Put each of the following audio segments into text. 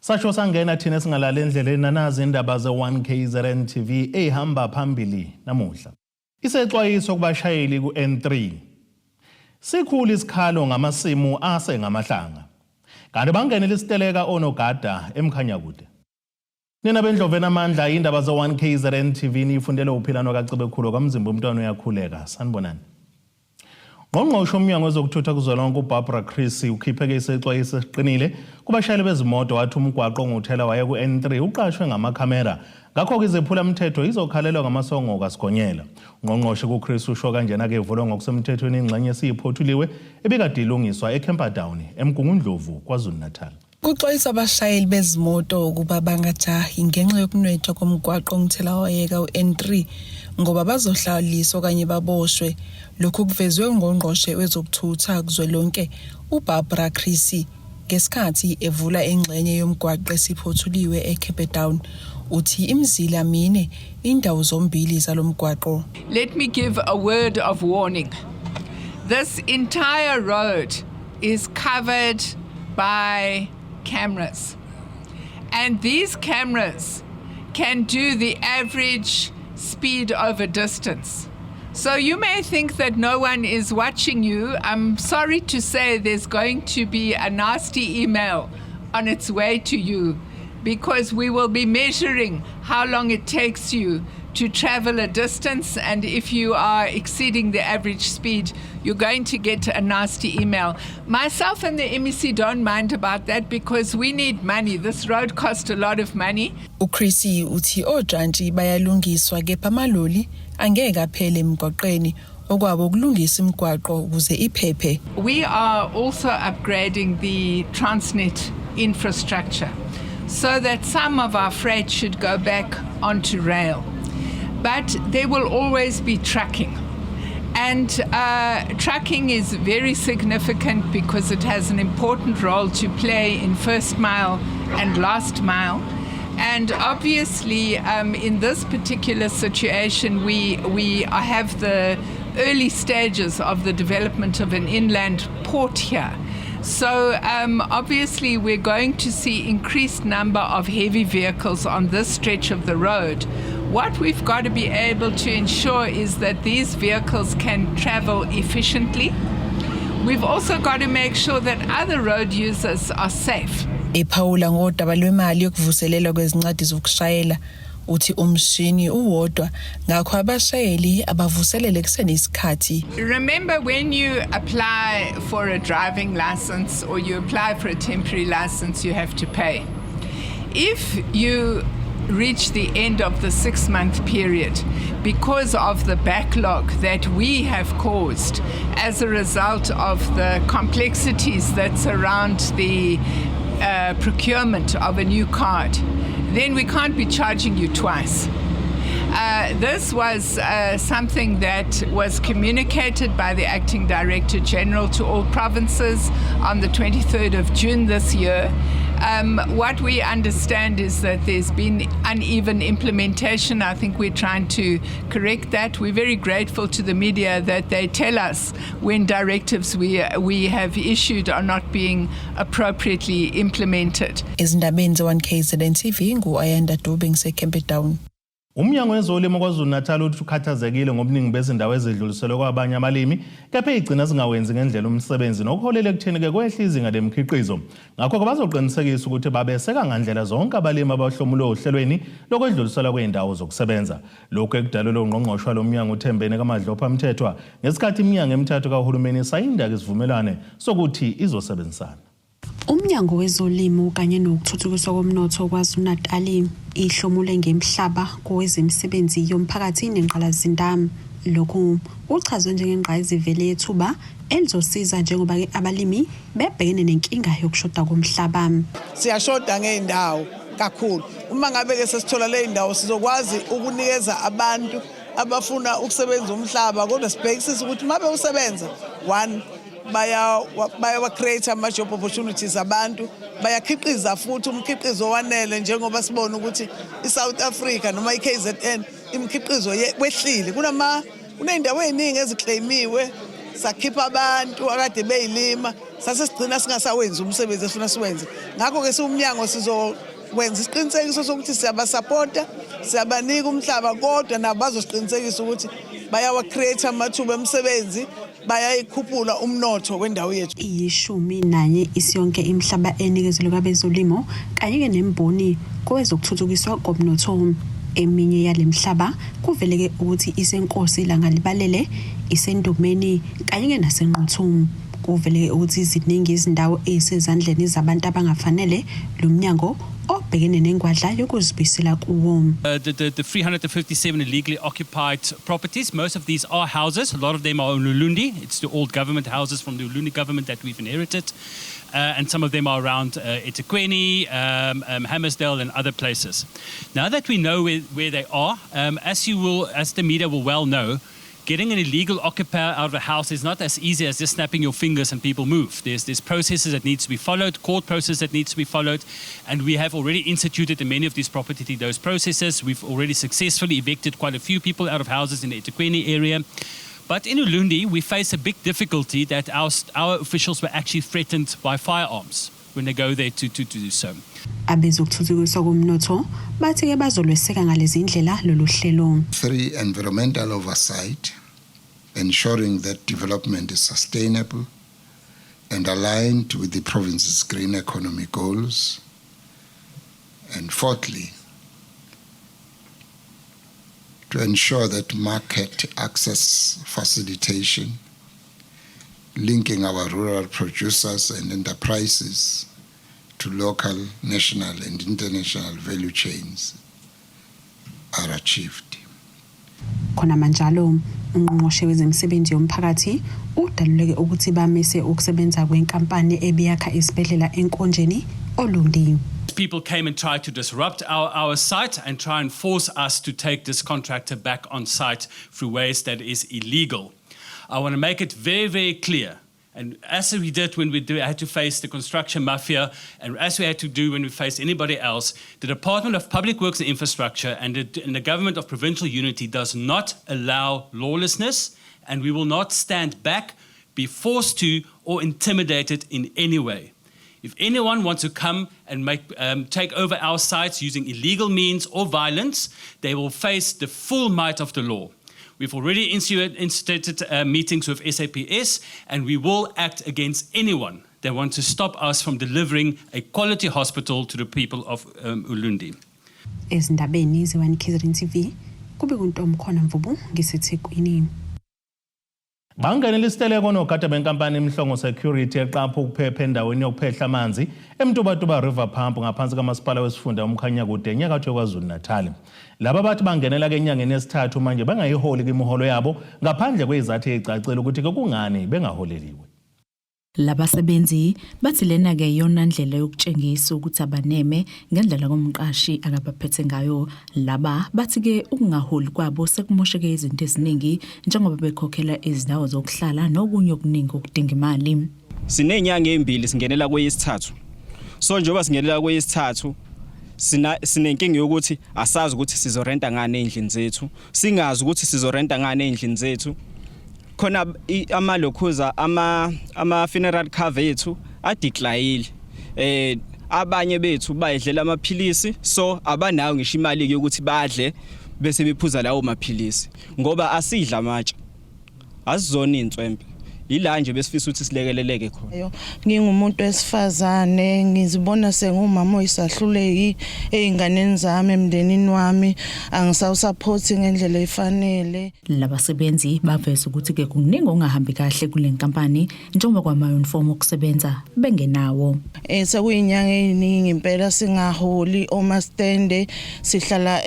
Sasho sangena thina singalala endleleni nanazi indaba ze-1 KZN TV eyihamba phambili namuhla. Isexwayiso kubashayeli ku-N3. Sikhulu isikhalo ngamasimu asengamahlanga. Kanti bangenele isiteleka onogada eMkhanyakude. Nina bendlovu enamandla, indaba ze-1 KZN TV niyifundele uphilano kaCebekhulu kamzimba umntwana uyakhuleka. Sanibonani. Ngqongqoshe umnyango wezokuthutha kuzwelonke uBarbara Creecy ukhipheke isexwayiso esiqinile kubashayeli bezimoto, wathi umgwaqo onguthela waye ku-N3 uqashwe ngamakhamera, ngakho-ke izephula mthetho izokhalelwa ngamasongo kaSigonyela. Ungqongqoshe kuCreecy usho kanjena-ke ivulwa ngokusemthethweni ingxenye esiyiphothuliwe ebikade ilungiswa eCamperdown, eMgungundlovu, KwaZulu-Natal. Kuxwayiswa abashayeli bezimoto ukuba bangajahi ngenxa yokunwetshwa komgwaqo onguthelawayeka u-N3 ngoba bazohlawuliswa okanye baboshwe. Lokhu kuvezwe ungqongqoshe wezokuthutha kuzwelonke uBarbara Creecy ngesikhathi evula ingxenye yomgwaqo esiphothuliwe eCamperdown. Uthi imizila mine indawo zombili zalomgwaqo. Let me give a word of warning. This entire road is covered by cameras. And these cameras can do the average speed over distance. So you may think that no one is watching you. I'm sorry to say there's going to be a nasty email on its way to you because we will be measuring how long it takes you to travel a distance, and if you are exceeding the average speed, you're going to get a nasty email. Myself and the MEC don't mind about that because we need money. This road cost a lot of money. UCreecy uthi ojantshi bayalungiswa kepha amaloli angeke aphele emgwaqeni, okwabo ukulungisa imigwaqo ukuze iphephe. We are also upgrading the Transnet infrastructure so that some of our freight should go back onto rail. But there will always be trucking. And trucking is very significant because it has an important role to play in first mile and last mile. And obviously, in this particular situation, we have the early stages of the development of an inland port here. So obviously, we're going to see increased number of heavy vehicles on this stretch of the road. What we've got to be able to ensure is that these vehicles can travel efficiently. We've also got to make sure that other road users are safe. Ephawula ngodaba lwemali yokuvuselelwa kwezincwadi zokushayela, uthi umshini uwodwa, ngakho abashayeli abavuselele kusenesikhathi. Remember, when you apply for a driving license or you apply for a temporary license, you have to pay. If you reach the end of the 6-month period, because of the backlog that we have caused as a result of the complexities that surround the procurement of a new card, then we can't be charging you twice. This was something that was communicated by the Acting Director General to all provinces on the 23rd of June this year. What we understand is that there's been uneven implementation. I think we're trying to correct that. We're very grateful to the media that they tell us when directives we have issued are not being appropriately implemented. Ezindabeni ze-1 KZN TV, ngu-Ayanda Dube, ngiseCamperdown. Umnyango wezolimo KwaZulu-Natal uthi ukhathazekile ngobuningi bezindawo ezidluliselwe kwabanye abalimi kepha ey'gcina zingawenzi ngendlela umsebenzi, nokuholela ekutheni-ke kwehle izinga lemikhiqizo. Ngakho-ke bazoqinisekisa ukuthi babeseka ngandlela zonke abalimi abahlomule ohlelweni lokwedluliselwa kwey'ndawo zokusebenza. Lokhu ekudalelwe ungqongqoshe walo mnyango uThembeni kaMadlopha Mthethwa ngesikhathi iminyango emithathu kahulumeni isayinda-ke isivumelwane sokuthi izosebenzisana. Umnyango wezolimo kanye nokuthuthukiswa komnotho KwaZulu-Natali ihlomule ngemhlaba kowezemisebenzi yomphakathi nengqalasizinda. Lokhu kuchazwe njengengqayizivele yethuba elizosiza njengoba-ke abalimi bebhekene nenkinga yokushoda komhlaba. Siyashoda ngey'ndawo kakhulu. Uma ngabe-ke sesithola le y'ndawo, sizokwazi ukunikeza abantu abafuna ukusebenza umhlaba, kodwa sibhekisise ukuthi uma bewusebenza, one, bayawa-create ama-job opportunities, abantu bayakhiqiza futhi umkhiqizo owanele, njengoba sibona ukuthi i-South Africa noma i-KZN imikhiqizo wehlile. Kuney'ndawo ey'ningi eziclaimiwe. Sakhipha abantu akade beyilima, sase sigcina singasawenzi umsebenzi esifuna siwenze. Ngakho-ke siwumnyango sizokwenza isiqinisekiso sokuthi siyabasapota, siyabanika umhlaba, kodwa nabo bazosiqinisekisa ukuthi bayawa-create amathuba emisebenzi, bayayikhuphula umnotho wendawo yethu. 11 isiyonke imihlaba enikezelwe kwabezolimo kanye-ke nemboni kowezokuthuthukiswa komnotho. Eminye yale mihlaba kuveleke ukuthi iseNkosi Langalibalele, iseNdumeni kanye-ke naseNquthu. Kuveleke ukuthi ziningi izindawo ezisezandleni zabantu abangafanele lo mnyango obhekene nengwadla yokuzibuyisela kuwo. The 357 illegally occupied properties, most of these are houses. A lot of them are in Ulundi. It's the old government houses from the Ulundi government that we've inherited. And some of them are around eThekwini, Hammarsdale, and other places. Now that we know where they are, as the media will well know, getting an illegal occupier out of a house is not as easy as just snapping your fingers and people move. There's processes that need to be followed, court process that needs to be followed, and we have already instituted in many of these properties those processes. We've already successfully evicted quite a few people out of houses in the eThekwini area. But in Ulundi, we face a big difficulty that our officials were actually threatened by firearms when they go there to do so. Abezokuthuthukiswa komnotho bathi-ke bazolweseka ngalezi ndlela lolu hlelo. Three, environmental oversight, ensuring that development is sustainable and aligned with the province's green economy goals. And fourthly, to ensure that market access facilitation, linking our rural producers and enterprises to local, national, and international value chains are achieved. Khona manjalo, ungqongqoshe wezemisebenzi yomphakathi udaluleke ukuthi bamise ukusebenza kwenkampani ebiyakha isibhedlela eNkonjeni oLundi. People came and tried to disrupt our site and try and force us to take this contractor back on site through ways that is illegal. I want to make it very, very clear, and as we did when we had to face the construction mafia, and as we had to do when we faced anybody else, the Department of Public Works and Infrastructure and the Government of Provincial Unity does not allow lawlessness, and we will not stand back, be forced to, or intimidated in any way. If anyone wants to come and take over our sites using illegal means or violence, they will face the full might of the law. We've already instituted meetings with SAPS, and we will act against anyone that wants to stop us from delivering a quality hospital to the people of Ulundi. Ezindabeni ze-1 KZN TV kube kuntomkhona Mvubu ngiseThekwini. Bangenela isiteleko nogada benkampani Imhlongo Security eqapha ukuphepha endaweni yokuphehla amanzi eMtubatuba River Pump ngaphansi kamasipala wesifunda uMkhanyakude enyakatho yaKwaZulu Natal. Laba bathi bangenela ke enyangeni yesithathu manje bangayiholi kwimiholo yabo ngaphandle kwezizathu ezicacile ukuthi ke kungani bengaholeliwe. Labasebenzi bathi lena ke iyona ndlela yokutshengisa ukuthi abaneme ngendlela komqashi akabaphethe ngayo. Laba bathi ke ukungaholi kwabo sekumosheke izinto eziningi njengoba bekhokhela izindawo zokuhlala nokunye okuningi okudinga imali. Sinenyanga ezimbili, singenela kweyesithathu. So njengoba singenela kweyesithathu, sina sinenkinga yokuthi asazi ukuthi sizorenta ngani endlini zethu, singazi ukuthi sizorenta ngani endlini zethu. Khona amalokhuza ama funeral cover ethu adecline. Abanye bethu bayidlela amaphilisi, so abanayo ngisho imali yokuthi badle bese bephuza lawo maphilisi, ngoba asidla amatshe, asizona inswempe. Ila nje besifisa ukuthi silekeleleke khona. Yo, ngingumuntu wesifazane, ngizibona sengumama oyisahluleki ey'nganeni zami, emndenini wami, angisawusaphothi ngendlela efanele. Labasebenzi baveza ukuthi ke kuningi okungahambi kahle kule nkampani njengoba kwama-uniform okusebenza bengenawo. Sekuyinyanga eziningi impela singaholi omastende, sihlala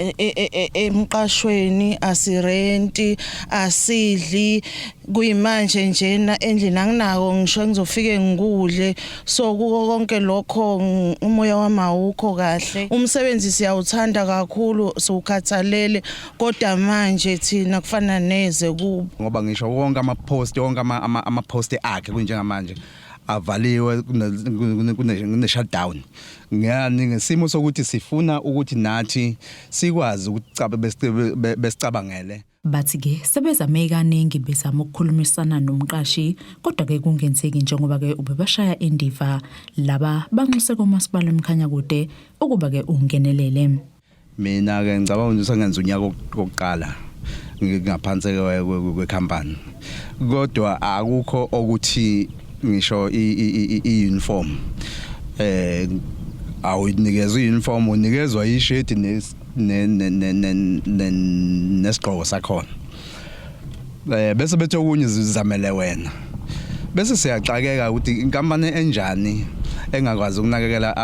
emqashweni, asirenti, asidli. Kuyimanje njena endlini anginako ngisho ngizofike ngikudle. So kuko konke lokho umoya wami awukho kahle. Umsebenzi siyawuthanda kakhulu, siwukhathalele, kodwa manje thina kufana neze kubo. Ngoba ngisho wonke ama-post, wonke ama-post akhe kunjengamanje Avaliwe, kune shutdown ngani ngesimo sokuthi sifuna ukuthi nathi sikwazi ukucaba besicabangele. Bathi-ke sebezame kaningi bezama ukukhulumisana nomqashi, kodwa-ke kungenzeki njengoba-ke ubebashaya indiva. Laba banxuse komasipala eMkhanyakude ukuba-ke ungenelele. Mina ke ngicabanga ukuthi sengenza unyaka wokuqala ngaphansi kwekhampani, kodwa akukho okuthi ngisho i-uniform awunikezwa i-uniform, unikezwa isheti nesigqoko sakhona, bese bethi okunye zizamele wena, bese siyaxakeka ukuthi inkampani enjani engakwazi ukunakekela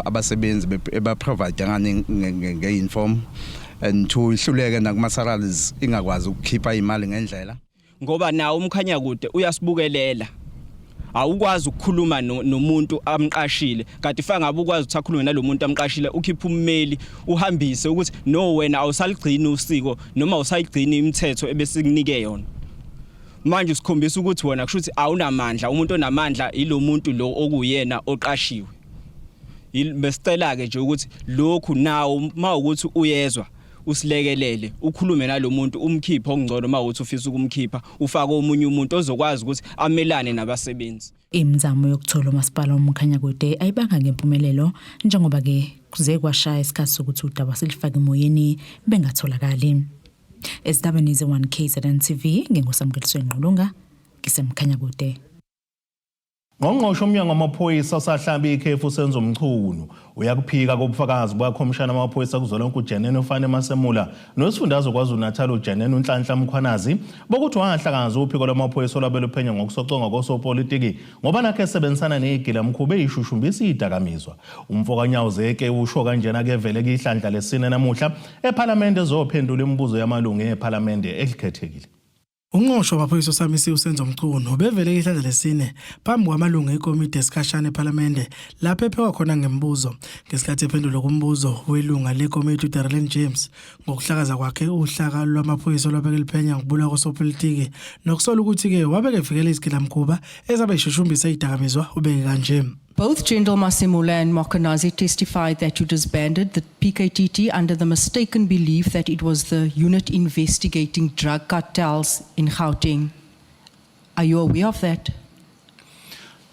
abasebenzi, eba-provide ngani nge-uniform, and two, ihluleke nakuma salaries, ingakwazi ukukhipha imali ngendlela. Ngoba nawo uMkhanyakude uyasibukelela, awukwazi ukukhuluma nomuntu amqashile, kanti fa ngabe ukwazi ukuthi akhulume nalomuntu amqashile, ukhiphe ummeli, uhambise ukuthi no, wena awusaligcini usiko noma awusayigcini imithetho ebesikunike yona. Manje usikhombisa ukuthi wena kusho ukuthi awunamandla, umuntu onamandla ilo muntu lo okuyena oqashiwe. Besicela ke nje ukuthi lokhu nawo mawukuthi uyezwa, usilekelele, ukhulume nalomuntu, umkhiphe okungcono mawukuthi ufisa ukumkhipha, ufake omunye umuntu ozokwazi ukuthi amelane nabasebenzi. Imizamo yokuthola umasipala uMkhanyakude ayibanga ngempumelelo njengoba-ke kuze kwashaya isikhathi sokuthi udaba silifake emoyeni bengatholakali. Ezindabeni ze-1 KZN TV, nginguSamkeliswe Ngqulunga, ngiseMkhanyakude. Ngqongqoshe umnyango wamaphoyisa osahlaba ikhefu Senzo Mchunu uyakuphika kobufakazi bukakhomishana wamaphoyisa kuzwelonke uJenene uFannie Masemola nosifundazwe KwaZulu-Natal uJenene uNhlanhla Mkhwanazi bokuthi wahlakaza uphiko lwamaphoyisa olwabe luphenya ngokusoconga kosopolitiki ngoba nakhe esebenzisana neyigilamkhuba eyishushumbisa iyidakamizwa. Umfokanyawo zeke usho kanjena ke vele kuyihlandla lesine namuhla ephalamende ezophendula imibuzo yamalungu ephalamende elikhethekile. Ungqongqoshe wamaphoyisa osamisiwe uSenzo Mchunu ubevele ihlandla lesine phambi kwamalungu ekomidi esikhashana ePhalamende lapho ephekwa khona ngemibuzo. Ngesikhathi ephendula kumbuzo welunga lekomiti uDarlene James ngokuhlakaza kwakhe uhlaka lwamaphoyisa olwabeke liphenya ngokubulawa kosopolitiki nokusola ukuthi-ke wabeke evikela izigilamkhuba ezabe ishushumbisa izidakamizwa, ubeke kanje. Both General Masemola and Mkhwanazi testified that you disbanded the PKTT under the mistaken belief that it was the unit investigating drug cartels in Gauteng. Are you aware of that?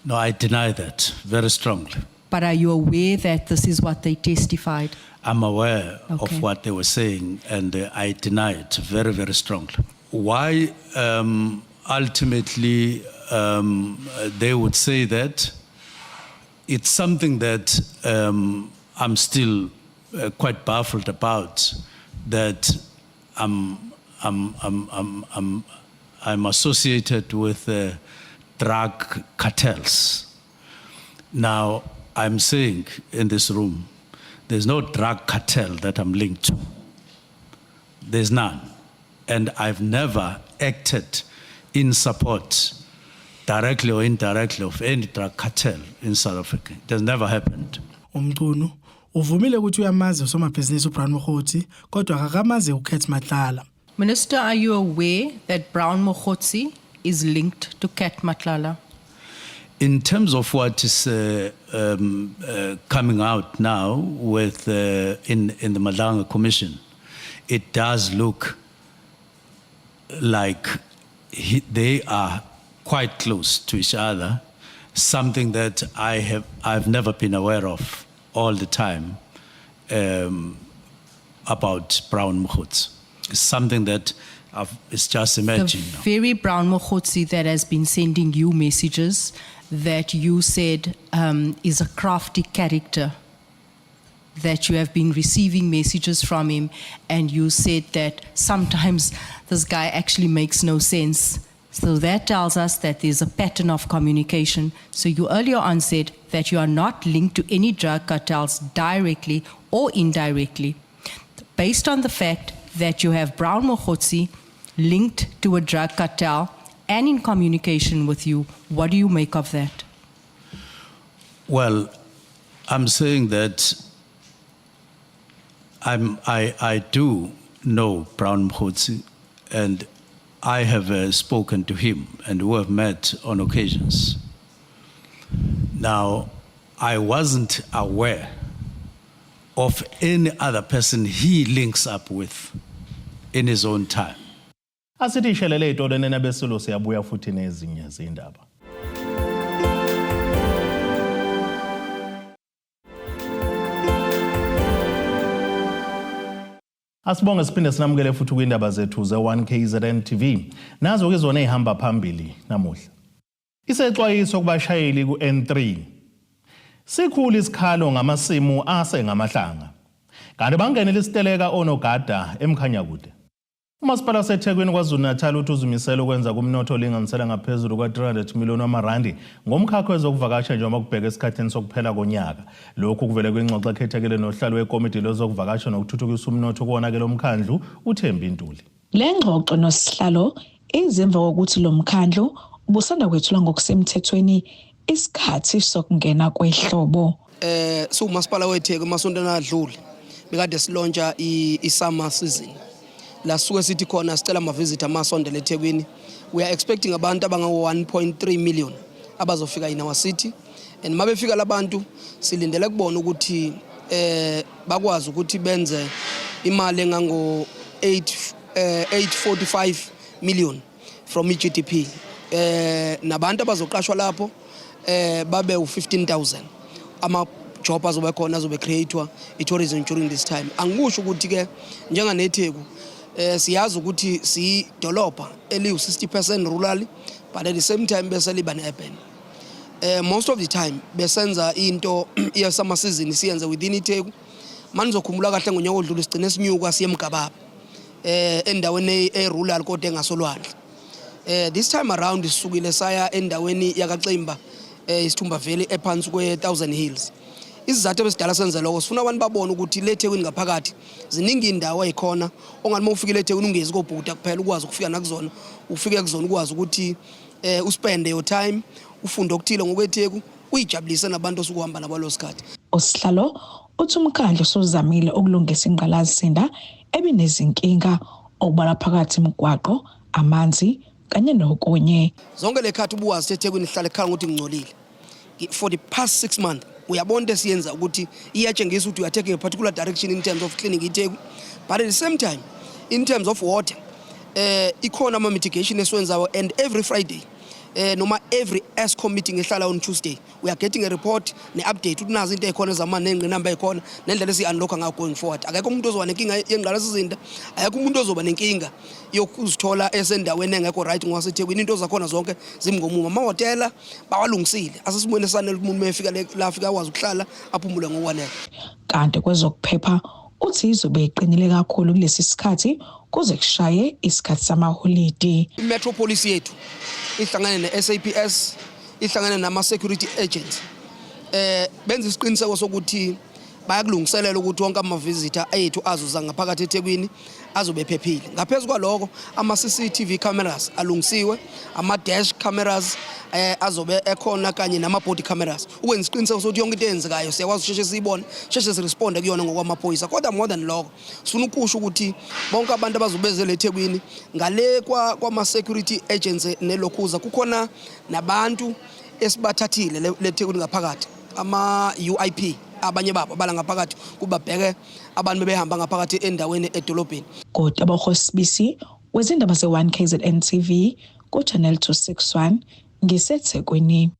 No, I deny that very strongly. But are you aware that this is what they testified? I'm aware of what they were saying, and I deny it very, very strongly. Why ultimately they would say that, it's something that I'm still quite baffled about, that I'm associated with drug cartels. Now, I'm saying in this room, there's no drug cartel that I'm linked to. There's none. And I've never acted in support, directly or indirectly, of any drug cartel in South Africa. It has never happened. UMchunu uvumile ukuthi uyamazi usomabhizinisi uBrown Mogotsi kodwa akakamazi uCat Matlala. Minister, are you aware that Brown Mogotsi is linked to Cat Matlala? In terms of what is coming out now with in the Madlanga Commission, it does look like they are quite close to each other, something that I've never been aware of all the time about Brown Mogotsi. It's something that it's just emerging The now. Very Brown Mogotsi that has been sending you messages that you said is a crafty character, that you have been receiving messages from him, and you said that sometimes this guy actually makes no sense. So that tells us that there's a pattern of communication. So you earlier on said that you are not linked to any drug cartels directly or indirectly. Based on the fact that you have Brown Mogotsi linked to a drug cartel and in communication with you, what do you make of that? Well, I'm saying that I do know Brown Mogotsi, and I have spoken to him, and we have met on occasions. Now, I wasn't aware of any other person he links up with in his own time. Asithi ishelele ey'tolo nena besilo siyabuya futhi nezinye zindaba. Asibonge siphinde sinamukele futhi kwindaba zethu ze-1 KZN TV. Nazo ke zona ezihamba phambili namuhla. Isexwayiso kubashayeli ku-N3. Sikhulu isikhalo ngamasimu asengamahlanga. Kanti bangenele isiteleka onogada eMkhanyakude. Umasipala waseThekwini KwaZulu-Natal uthi uzimisele ukwenza kumnotho olinganisela ngaphezulu kwa-300 million wamarandi ngomkhakha wezokuvakasha njengoba kubheka esikhathini sokuphela konyaka. Lokhu kuvele kwingxoxo ekhethekile nohlalo wekomiti lezokuvakasha nokuthuthukisa umnotho kuwona-ke lo mkhandlu uThembi Ntuli. Le ngxoxo nosihlalo ize emva kokuthi lo mkhandlu ubusanda kwethula ngokusemthethweni isikhathi sokungena kwehlobo. Eh siwumasipala weTheku emasontweni adlule bekade silontsha i-summer season la sisuke sithi khona sicela ama-visit amasondele eThekwini. We are expecting abantu abangawo-1.3 million abazofika in our city, and mabefika labantu silindele kubona ukuthi bakwazi ukuthi benze imali engango 8 845 million from i-GDP, nabantu abazoqashwa lapho babe u15000 ama job azobe khona azobe createwa i-tourism during this time. Angikusho ukuthi ke njenganeTheku siyazi ukuthi siyidolobha eliwu-60% rural, but at the same time bese liba ne-urban. Most of the time besenza into ye-summer season siyenze within iTheku. Manizokhumbula kahle, ngonyaka odlule sigcine sinyuka siye eMgababa, endaweni e-rural kodwa engasolwandle. This time around sisukile saya endaweni yakaXimba, isithumba valley ephansi kwe-Thousand Hills. Isizathu ebesidala senze lokho, sifuna abantu babone ukuthi le Thekwini ngaphakathi ziningi indawo ezikhona ongathi uma ufikile eThekwini ungezi kobhuda kuphela, ukwazi ukufika nakuzona, ufike kuzona ukwazi ukuthi uspende your time, ufunde okuthile ngokweTheku, uyijabulise nabantu osukuhamba nabo lo sikhathi. Usihlalo uthi umkhandlu usuzamile ukulungisa ingqalasizinda ebinezinkinga, okubalwa phakathi imigwaqo, amanzi kanye nokunye. Zonke le khathi ubuwazi eThekwini ihlala ekhala ukuthi ngingcolile for the past 6 months, uyabona into esiyenza ukuthi iyatshengisa ukuthi we are taking a particular direction in terms of cleaning iTheku, but at the same time in terms of water ikhona ama mitigation esiwenzayo, and every Friday noma every EXCO meeting ehlala on Tuesday we are getting a report ne-update ukuthi nazi into ey'khona ezamani ney'ngqinamba ey'khona nendlela esiyi-unlocka ngayo going forward. Akekho umuntu ozoba nenkinga yengqalasizinda, akekho umuntu ozoba nenkinga yokuzithola esendaweni engekho right ngokwaseThekwini. Into zakhona zonke zimi ngomumo, amahhotela bawalungisile, asesimweni esanele ukuthi umuntu uma efika la afika akwazi ukuhlala aphumule ngokwanele. Kanti kwezokuphepha uthi izobe iqinile kakhulu kulesi sikhathi kuze kushaye isikhathi samaholidi. I-metro police yethu ihlangane ne-SAPS, ihlangane nama-security agents, benza isiqiniseko sokuthi bayakulungiselela ukuthi wonke ama-visitor ethu azoza ngaphakathi eThekwini azobe ephephile. Ngaphezu kwaloko, ama-CCTV cameras alungisiwe, ama-dash cameras azobe ekhona kanye nama-body cameras ukwenza isiqiniseko sokuthi yonke into eyenzekayo siyakwazi ukusheshe siyibone, sheshe siresponde kuyona ngokwamaphoyisa. Kodwa more than lokho, sifuna ukusho ukuthi bonke abantu abazobezela eThekwini ngale kwama-security agents nelokhuza, kukhona nabantu esibathathile leThekwini ngaphakathi, ama-UIP, abanye babo abala ngaphakathi kubabheke abantu bebehamba ngaphakathi endaweni edolobheni. Kodwa Sibisi wezindaba ze-1 KZN TV ku-Channel 261 ngiseThekwini.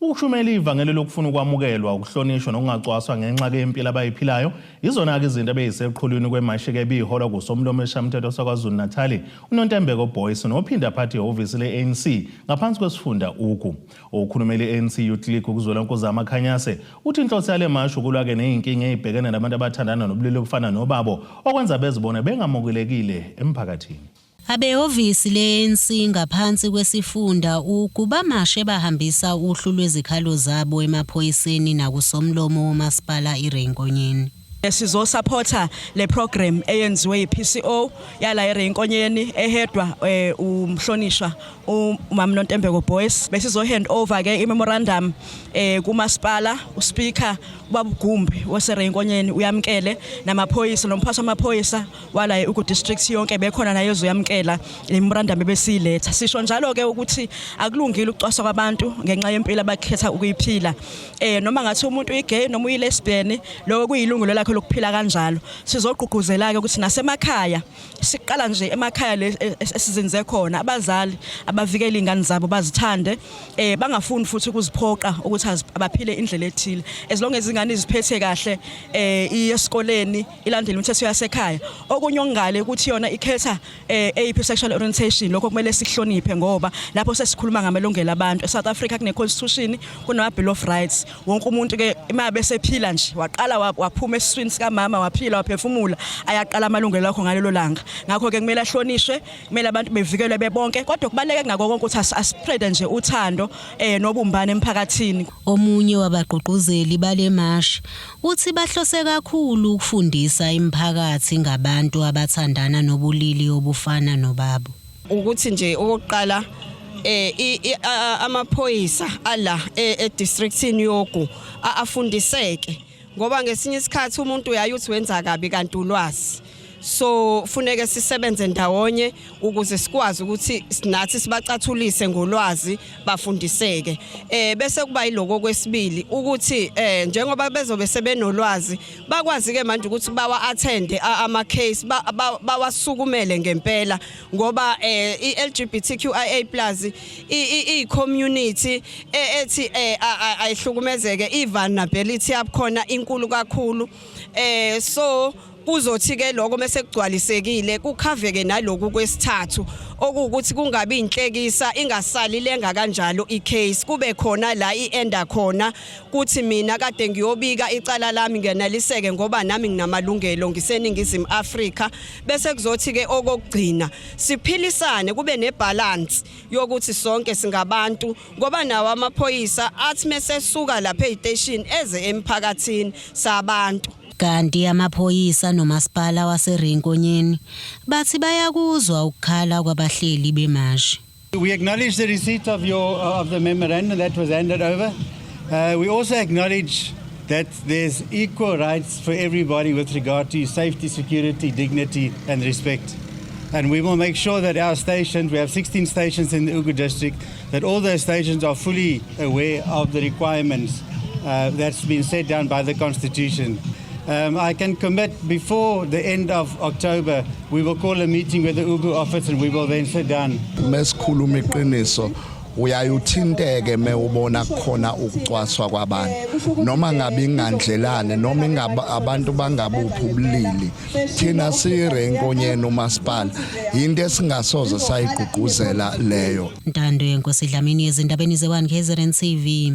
Ukushumela ivangeli lokufuna ukwamukelwa, ukuhlonishwa nokungacwaswa ngenxa yempilo abayiphilayo izona-ke izinto ebeyiseqhulwini kwemashi-ke ebiyiholwa kusomlomo eshamthetho saKwaZulu-Natali uNontembeko Boyce nophinda aphathe ihhovisi le-ANC ngaphansi kwesifunda Ugu. Okhulumela i-ANC Youth League uKuzwelonke uZama Khanyase uthi inhloso yale mashi ukulwa-ke ney'nkinga ey'bhekene nabantu abathandana nobulili obufana nobabo okwenza bezibone bengamukelekile emphakathini. Abehhovisi le-ANC ngaphansi kwesifunda Ugu bamashe bahambisa uhlu lwezikhalo zabo emaphoyiseni nakusomlomo womasipala iRay Nkonyeni. Sizosupporta le program eyenziwe yiPCO yala eRay Nkonyeni ehedwa eh, umhlonishwa umama Nontembeko Boyce. Besizo hand over ke imemorandum eh kumasipala, uspeaker ubaba Gumbi waseRay Nkonyeni uyamkele, namaphoyisa nomphathi wamaphoyisa wala eUgu district yonke bekhona naye ezoyamkela le memorandum ebesiyiletha. Sisho njalo ke ukuthi akulungile ukucwaswa kwabantu ngenxa yempilo abakhetha ukuyiphila. Noma ngathi umuntu uyigay noma uyilesbian, lokho kuyilungelo lakhe lokuphila kanjalo. Sizogqugquzela ke ukuthi nasemakhaya, siqala nje emakhaya le esizinze khona, abazali abavikela izingane zabo, bazithande, bangafuni futhi ukuziphoqa ukuthi abaphile indlela ethile, as long as ingane iziphethe kahle, iye esikoleni, ilandele imithetho yasekhaya. Okunye okungale ukuthi yona ikhetha eyiphi sexual orientation, lokho kumele sihloniphe, ngoba lapho sesikhuluma ngamalungelo abantu. eSouth Africa kune constitution, kunama Bill of Rights. Wonke umuntu ke ima bese phila nje, waqala waphuma esiswini sikamama, waphila, waphefumula, ayaqala amalungelo akho ngalelo langa. Ngakho ke kumele ahlonishwe, kumele abantu bevikelwe bebonke, kodwa kubaleke kunako konke ukuthi aspread nje uthando nobumbano emphakathini. Omunye wabagqugquzeli bale mashi uthi bahlose kakhulu ukufundisa imiphakathi ngabantu abathandana nobulili obufana nobabo. Ukuthi nje okokuqala amaphoyisa ala e-districtini yoGu afundiseke, ngoba ngesinye isikhathi umuntu uyaye uthi wenza kabi kanti ulwazi. So funeke sisebenze ndawonye ukuze sikwazi ukuthi nathi sibacathulise ngolwazi, bafundiseke. Bese kuba yiloko kwesibili, ukuthi njengoba bezobe sebenolwazi, bakwazi ke manje ukuthi bawa attend ama case, bawasukumele ngempela, ngoba iLGBTQIA+ i community ethi ayihlukumezeke, i vulnerability yakhona inkulu kakhulu. So kuzothi ke lokho mase kugcwalisekile, kukhaveke naloku kwesithathu, okuwukuthi kungabi inhlekisa, ingasali lenga kanjalo icase, kube khona la ienda khona, kuthi mina kade ngiyobika icala lami ngenaliseke, ngoba nami nginamalungelo, ngiseningizimu Afrika. Bese kuzothi ke okokugcina, siphilisane, kube nebalance yokuthi sonke singabantu, ngoba nawo amaphoyisa athi mesesuka lapha eziteshini eze emphakathini sabantu. Kanti amaphoyisa nomasipala waseRay Nkonyeni bathi bayakuzwa ukukhala kwabahleli bemashi. We acknowledge the receipt of the memorandum that was handed over. We also acknowledge that there's equal rights for everybody with regard to safety, security, dignity, and respect. And we will make sure that our stations, we have 16 stations in the Ugu district, that all those stations are fully aware of the requirements that's been set down by the Constitution. I can commit before the end of October, we will call a meeting with the Ugu office and we will then sit down. Mesikhuluma iqiniso, uyaye uthinteke mewubona khona ukucwaswa kwabantu, noma ngabe ingandlelane, noma ingaba abantu bangabuphi ubulili. Thina siyiRay Nkonyeni umasipala, into esingasoze sayigqugquzela leyo. Ntando yenkosi Dlamini, ezindabeni ze-1 KZN TV.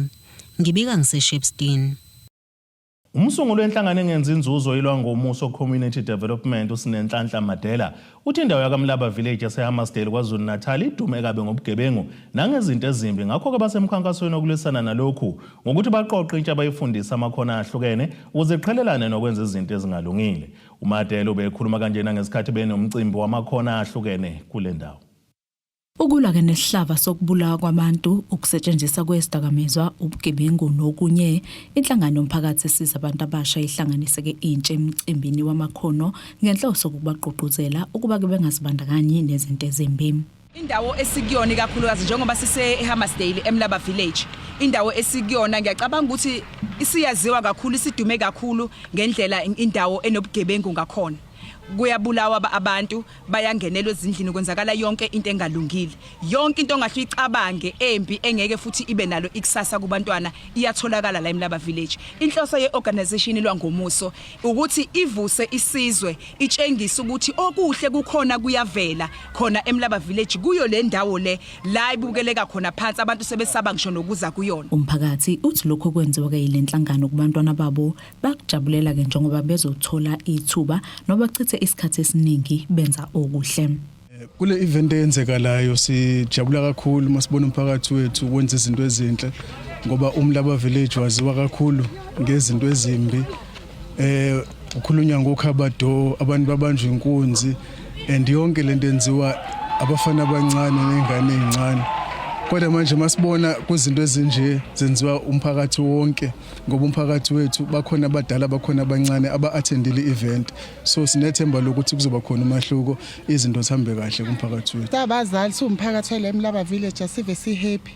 Ngibika ngise-Shepstone. Umsunguli wenhlangano engenzi inzuzo iLwangomuso Community Development, uSinenhlanhla Madela, uthi indawo yakaMlaba Village yaseHammarsdale KwaZulu-Natal idume kabi ngobugebengu nangezinto ezimbi, ngakho-ke basemkhankasweni wokulwisana nalokhu ngokuthi baqoqe intsha, bayifundise amakhono ahlukene ukuze iqhelelane nokwenza izinto ezingalungile. UMadela ubekhuluma kanjena ngesikhathi benomcimbi wamakhono ahlukene kule ndawo. Ukulwa-ke nesihlava sokubulawa kwabantu, ukusetshenziswa kwezidakamizwa, ubugebengu nokunye, inhlangano yomphakathi esiza abantu abasha ihlanganise-ke intsha emcimbini wamakhono ngenhloso yokubagqugquzela ukuba-ke bengazibandakanyi nezinto ezimbi. Indawo esikuyona, ikakhulukazi njengoba sise-Hammarsdale eMlaba Village, indawo esikuyona ngiyacabanga ukuthi isiyaziwa kakhulu, isidume kakhulu ngendlela indawo enobugebengu ngakhona. Kuyabulawa abantu, bayangenelwa ezindlini, kwenzakala yonke into engalungile, yonke into ongahle uyicabange embi engeke futhi ibe nalo ikusasa kubantwana iyatholakala la eMlaba Village. Inhloso ye-organization iLwangomuso ukuthi ivuse isizwe, itshengise ukuthi okuhle kukhona, kuyavela khona eMlaba Village, kuyo le ndawo le la ibukeleka khona phansi, abantu sebesaba ngisho nokuza kuyona. Umphakathi uthi lokho kwenziwa-ke yile nhlangano kubantwana babo bakujabulela-ke, njengoba bezothola ithuba noma bachithe isikhathi esiningi benza okuhle. Kule event eyenzekalayo sijabula kakhulu masibona umphakathi wethu wenza izinto ezinhle, ngoba uMlaba Village waziwa kakhulu ngezinto ezimbi. Kukhulunywa ngokhabado, abantu babanjwa inkunzi and yonke lento enziwa abafana abancane nezingane ezincane. Kodwa manje masibona kuzinto ezinje zenziwa umphakathi wonke ngoba umphakathi wethu bakhona abadala bakhona abancane aba-attendile i-event, so sinethemba lokuthi kuzoba khona umahluko, izinto zihambe kahle kumphakathi wethu. Abazali siwumphakathi wale Mlaba Village asive si-happy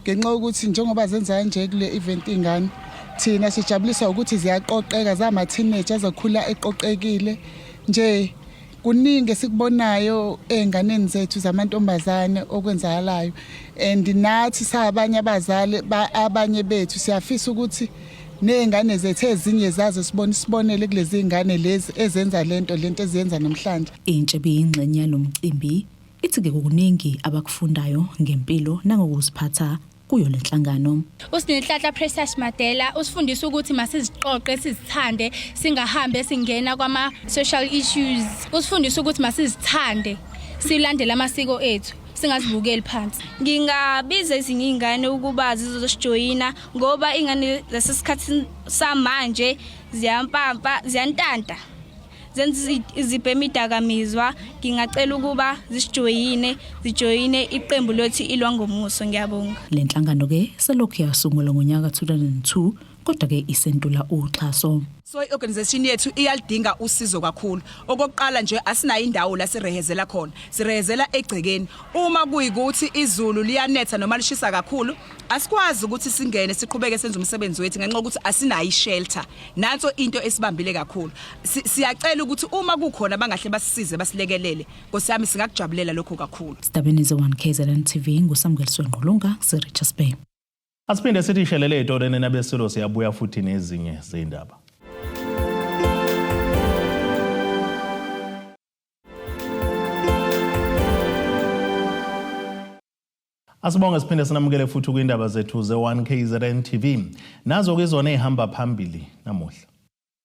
ngenxa yokuthi njengoba zenza kanje kule event ingane thina sijabuliswa ukuthi ziyaqoqeka zama-teenager azokhula eqoqekile nje. Kuningi esikubonayo ey'nganeni zethu zamantombazane okwenzakalayo and nathi sabanye abazali abanye bethu siyafisa ukuthi ney'ngane zethu ezinye zazo sibone isibonele kulezi ngane lezi ezenza lento lento eziyenza namhlanje. Intsha ebiyingxenye yalo mcimbi ithi-ke kuningi abakufundayo ngempilo nangokuziphatha kuyo le nhlangano. USinenhlanhla Precious Madela usifundisa ukuthi masiziqoqe sizithande singahambe singena kwama social issues. Usifundisa ukuthi masizithande silandele amasiko ethu singazibukeli phansi. Ngingabiza ezinye iy'ngane ukuba zizosijoyina ngoba iy'ngane zasesikhathini samanje ziyampampa ziyantanta zenza izibhema idakamizwa. Ngingacela ukuba zisijoyine zijoyine iqembu lethu Ilwangomuso. Ngiyabonga. Le nhlangano ke selokhu yasungulwa ngonyaka 2002 kodwa ke isentula uxhaso. So i-organization yethu iyalidinga usizo kakhulu. Okokuqala nje asinayo indawo la sirehezela khona. Sirehezela egcekeni. Uma kuyikuthi izulu liyanetha noma lishisa kakhulu, asikwazi ukuthi singene siqhubeke senze umsebenzi wethu ngenxa yokuthi asinayo ishelter. Nanso into esibambile kakhulu. Siyacela ukuthi uma kukhona abangahle basisize basilekelele, Nkosi yami singakujabulela lokho kakhulu. Sidabeni ze-1 KZN TV nguSamukeliso Ngqulunga, Sir-Richards Bay. Asiphinde sithi shelele ey'tolweni nabesilo, siyabuya futhi nezinye zey'ndaba. Asibonge siphinde sinamukele futhi kwindaba zethu ze-1 KZN TV. Nazo ke izona ezihamba phambili namuhla.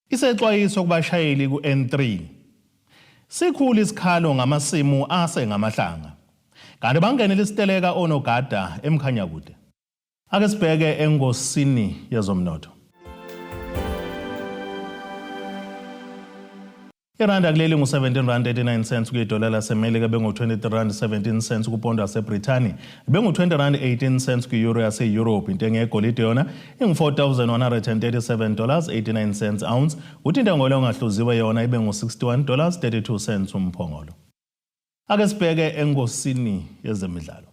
Isexwayiso kubashayeli ku-N3. Sikhulu isikhalo ngamasimu asengamahlanga. Kanti bangenele isiteleka onogada eMkhanyakude. Ake sibheke engosini yezomnotho. Iranda kuleli ngu-17 rand 89 cents kwidola laseMelika, bengu-23 rand 17 cents kupondo yaseBrithani, bengu-20 rand 18 cents kwi-euro yase-Europe. Intengo yegolide yona ingu-4,137 dollars 89 cents ounce, kuthi intengo leyo ngahluziwe yona ibe ngu-61 dollars 32 cents umphongolo. Ake sibheke engosini yezemidlalo.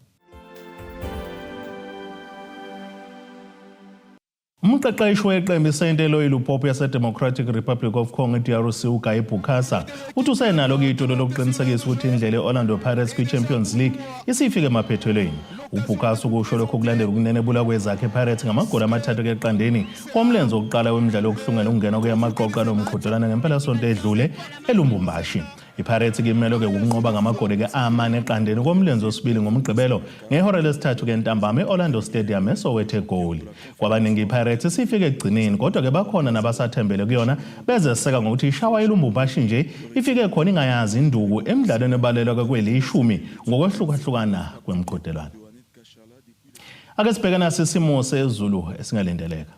Umqeqeshi weqembu iSaint Eloi Lupopo yaseDemocratic Republic of Congo iDRC uGuy Bukasa uthi usenalo kuyitulo lokuqinisekisa ukuthi indlela e-Orlando Pirates kwi-Champions League isifike emaphethelweni. UBukasa ukusho lokhu kulandela ukunenebula kwezakhe Pirates ngamagoli 3 eqandeni komlenze wokuqala wemidlalo yokuhlungela ukungena kweyamaqoqo alomqhudelwano ngempelasonto edlule eLubumbashi. IPirates kumelwe-ke ukunqoba ngamagoli-ke 4 eqandeni komlenze wesibili ngoMgqibelo ngehora lesithathu ke ntambama e-Orlando Stadium eSoweto eGoli. Kwabaningi iPirates isifike ekugcineni kodwa-ke bakhona nabasathembele kuyona bezeseka ngokuthi ishawa iLubumbashi nje ifike khona ingayazi induku emidlalweni ebalelwa kwelishumi ngokwehlukahlukana kwemiqhudelwano. Ake sibheke nasi isimo sezulu esingalindeleka.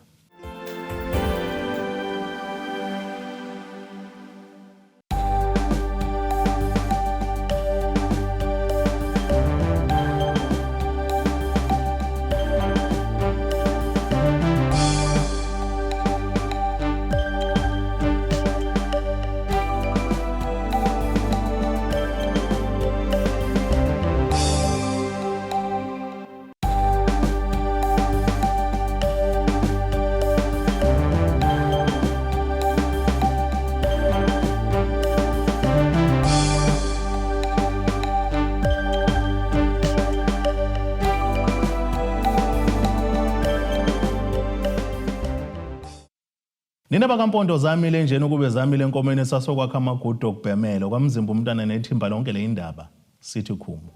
Nina bakaMpondo zamile njena ukube zamile enkomeni esasokwakha amagudu okubhemela kwamzimba umntwana nethimba lonke le indaba sithi khumu.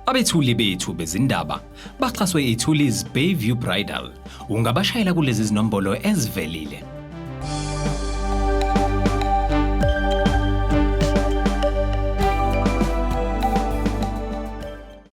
Abethuli bethu bezindaba baxhaswe iThuli's Bayview Bridal. Ungabashayela kulezi zinombolo ezivelile.